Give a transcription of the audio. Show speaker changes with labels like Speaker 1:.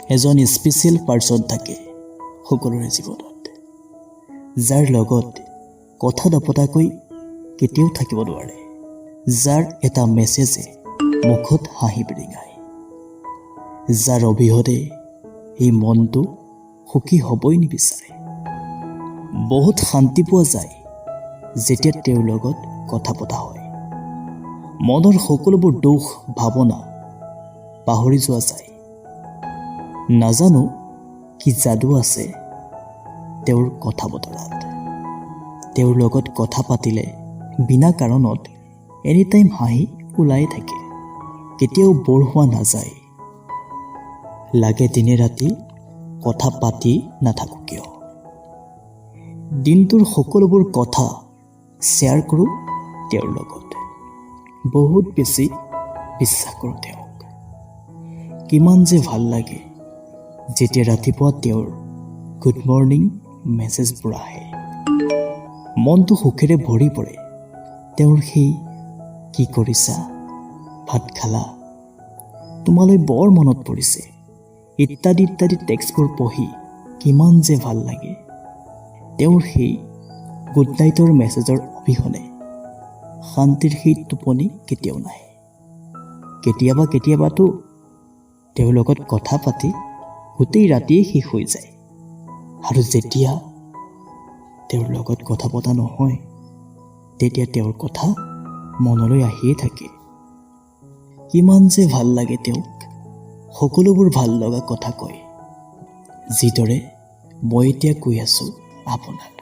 Speaker 1: এজন special person থাকে সকলোৰে জীৱনত, যাৰ লগত কথা নপতাকৈ কেতিয়াও থাকিব নোৱাৰে, যাৰ এটা মেছেজে মুখত হাঁহি বিৰিঙায়, যাৰ অবিহনে এই মনটো সুখী হ'বই নিবিচাৰে। বহুত শান্তি পোৱা যায় যেতিয়া তেওঁৰ লগত কথা পতা হয়। মনৰ সকলোবোৰ দুখ ভাৱনা পাহৰি যোৱা যায়। নাজানো কি যাদু আছে তেওঁৰ কথা বতৰাত। তেওঁৰ লগত কথা পাতিলে বিনা কাৰণত এনি টাইম হাঁহি ওলাই থাকে, কেতিয়াও ব'ৰ হোৱা নাযায়। লাগে দিনে ৰাতি কথা পাতি নাথাকোঁ কিয়, দিনটোৰ সকলোবোৰ কথা শ্বেয়াৰ কৰোঁ তেওঁৰ লগত। বহুত বেছি বিশ্বাস কৰোঁ তেওঁক। কিমান যে ভাল লাগে যেতিয়া ৰাতিপুৱা তেওঁৰ গুড মৰ্ণিং মেছেজবোৰ আহে, মনটো সুখেৰে ভৰি পৰে। তেওঁৰ সেই "কি কৰিছা, ভাত খালা, তোমালৈ বৰ মনত পৰিছে" ইত্যাদি ইত্যাদি টেক্সটবোৰ পঢ়ি কিমান যে ভাল লাগে। তেওঁৰ সেই গুড নাইটৰ মেছেজৰ অবিহনে শান্তিৰ সেই টোপনি কেতিয়াও নাহে। কেতিয়াবা কেতিয়াবাতো তেওঁৰ লগত কথা পাতি গোটেই ৰাতিয়েই শেষ হৈ যায় আৰু যেতিয়া তেওঁৰ লগত কথা পতা নহয়, তেতিয়া তেওঁৰ কথা মনলৈ আহিয়ে থাকে। কিমান যে ভাল লাগে তেওঁক, সকলোবোৰ ভাল লগা কথা কয়, যিদৰে মই এতিয়া কৈ আছোঁ আপোনাক।